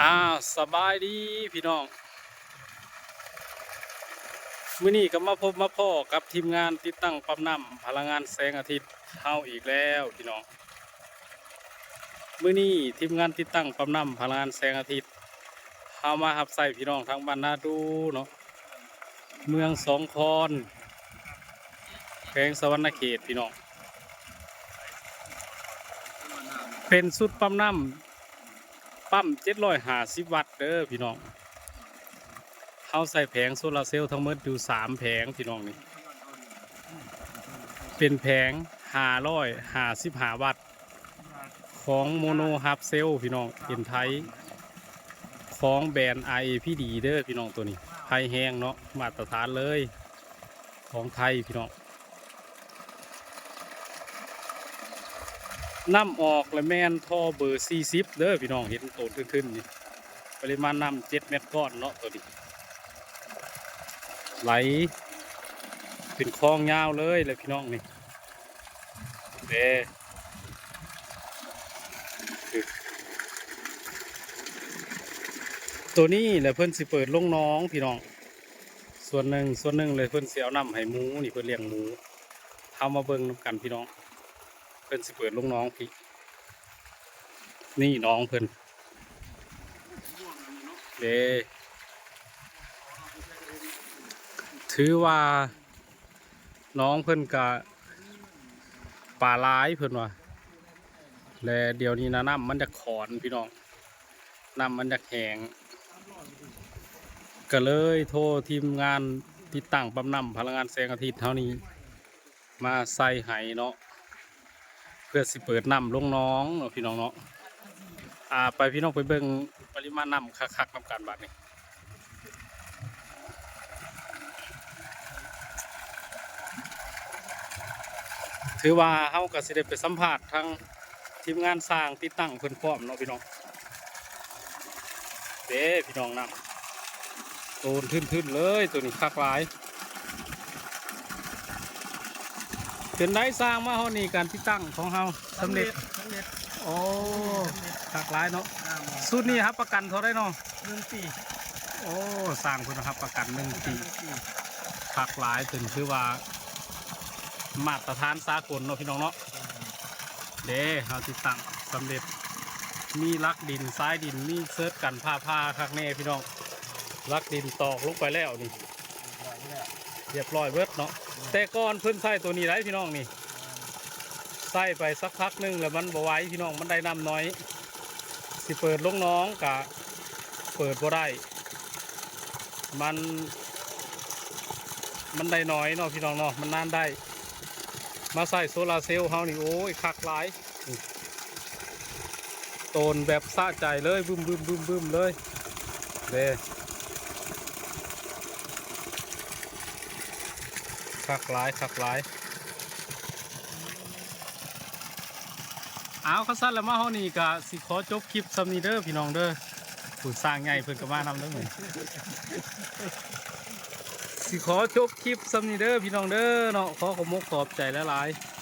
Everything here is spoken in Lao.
ອ້າວ ສະບາຍດີພີ່ນ້ອງ, ມື້ນີ້ກໍມາພົບມາພໍ້ກັບທີມງານຕິດຕັ້ງປ້ຳນ້ຳພະລັງງານແສງອາທິດເຮົາອີກແລ້ວພີ່ນ້ອງ. ມື້ນີ້ທີມງານຕິດຕັ້ງປ້ຳນ້ຳພະລັງງານແສງອາທິດ ເຮົາມາຮັບໃຊ້ພີ່ນ້ອງທາງບ້ານນາດູເນາະ, ເມືອງສອງຄອນ ແຂວງສະຫວັນນະເຂດພີ່ນ້ອງ. ເປັນຊຸດປ້ຳນ້ຳ ປ້ຳເຈັດຮ້ອຍຫ້າສິບວັດເດີພີ່ນ້ອງ. ເຮົາໃຊ້ແຜງໂຊລາເຊວທັງໝົດຢູ່ສາມແຜງພີ່ນ້ອງນີ້, ເປັນແຜງຫ້າຮ້ອຍຫ້າສິບຫ້າວັດ ຂອງໂມໂນຮັບເຊວພີ່ນ້ອງ, ເອັນໄທ ຂອງແບຣນ ອາ ເອ ພີ ດີ ເດີພີ່ນ້ອງ. ໂຕນີ້ໄພແຮງເນາະ, ມາດຕະຖານເລີຍ ຂອງໄທພີ່ນ້ອງ. ນ້ຳອອກລະແມ່ນທໍ່ເບີສີ່ສິບເດີພີ່ນ້ອງ, ເຫັນໂຕນທຶນໆນີ້ ປະລິມານນ້ຳເຈັດແມັດກ້ອນເນາະ. ໂຕນີ້ໄຫຼເປັນຄອງຍາວເລີຍແຫຼະພີ່ນ້ອງນີ້ເດ້. ໂຕນີ້ແຫຼະເພິ່ນຊິເປີດລົງໜອງພີ່ນ້ອງ, ສ່ວນໜຶ່ງ ສ່ວນໜຶ່ງເລີຍເພິ່ນຊິເອົານ້ຳໃຫ້ໝູນີ້, ເພິ່ນລ້ຽງໝູ. ເຮົາມາເບິ່ງນຳກັນພີ່ນ້ອງ, ເພິ່ນຊິເປີດລົງໜອງພີ້. ນີ້ໜອງເພິ່ນເດ້, ຖືວ່າໜອງເພິ່ນກະປາຫຼາຍເພິ່ນວ່າ, ແລະດຽວນີ້ນະ ນ້ຳມັນຢາກຂອນພີ່ນ້ອງ, ນ້ຳມັນຢາກແຫ້ງ ກະເລີຍໂທທີມງານຕິດຕັ້ງປ້ຳນ້ຳພະລັງງານແສງອາທິດເຮົານີ້ ມາໃສ່ໃຫ້ເນາະ, ເພື່ອຊິເປີດນ້ຳລົງໜອງເນາະພີ່ນ້ອງເນາະ. ອ່າ ໄປພີ່ນ້ອງໄປເບິ່ງປະລິມານນ້ຳຄັກໆນຳກັນບາດນີ້. ຖືວ່າເຮົາກໍຊິໄດ້ໄປສຳພາດທາງ ທີມງານຊ່າງຕິດຕັ້ງເພິ່ນພ້ອມເນາະພີ່ນ້ອງ. ເດ້ພີ່ນ້ອງ, ນ້ຳໂຕນທຶນໆເລີຍ, ໂຕນີ້ຄັກຫຼາຍ. ເປັນໃດຊ່າງ, ມາຮອດນີ້ການຕິດຕັ້ງຂອງເຮົາສຳເລັດ? ສຳເລັດ. ໂອ້ ສຳເລັດ, ຄັກຫຼາຍເນາະ. ຊຸດນີ້ຮັບປະກັນເທົ່າໃດເນາະ? ໜຶ່ງປີ. ໂອ້ ຊ່າງເພິ່ນຮັບປະກັນໜຶ່ງປີ. ໜຶ່ງປີ. ຄັກຫຼາຍ, ເພິ່ນຖືວ່າມາດຕະຖານສາກົນເນາະພີ່ນ້ອງເນາະ. ເດ້ ເຮົາຕິດຕັ້ງສຳເລັດ, ມີຫຼັກດິນ ສາຍດິນ, ມີເສີດກັ້ນຟ້າຜ່າຄັກແນ່ພີ່ນ້ອງ. ຫຼັກດິນຕອກລົງໄປແລ້ວນີ້ ຮຽບຮ້ອຍເບິດເນາະ. ແຕ່ກ່ອນເພິ່ນໃຊ້ໂຕນີ້ໄດ໋ພີ່ນ້ອງນີ້, ໃຊ້ໄປສັກພັກໜຶ່ງແລ້ວມັນບໍ່ໄຫວພີ່ນ້ອງ, ມັນໄດ້ນ້ຳໜ້ອຍ. ຊິເປີດລົງໜອງກະເປີດບໍ່ໄດ້, ມັນ ມັນໄດ້ໜ້ອຍເນາະພີ່ນ້ອງເນາະ, ມັນນານໄດ້. ມາໃຊ້ໂຊລາເຊວເຮົານີ້ ໂອ້ຍ ຄັກຫຼາຍ, ໂຕນແບບສະໃຈເລີຍ, ບຶ້ມໆໆໆເລີຍເດ້. ຄັກຫຼາຍ ຄັກຫຼາຍ. ເອົາ ຄັນຊັ້ນແລ້ວ ມາຮອດນີ້ກະຊິຂໍຈົບຄລິບສ່ຳນີ້ເດີພີ່ນ້ອງເດີ. ຜູ້ຊ່າງໃຫຍ່ເພິ່ນກໍມານຳເດີ. ຊິຂໍຈົບຄລິບສ່ຳນີ້ເດີພີ່ນ້ອງເດີເນາະ, ຂໍຂອບມົກຂອບໃຈຫຼາຍໆ.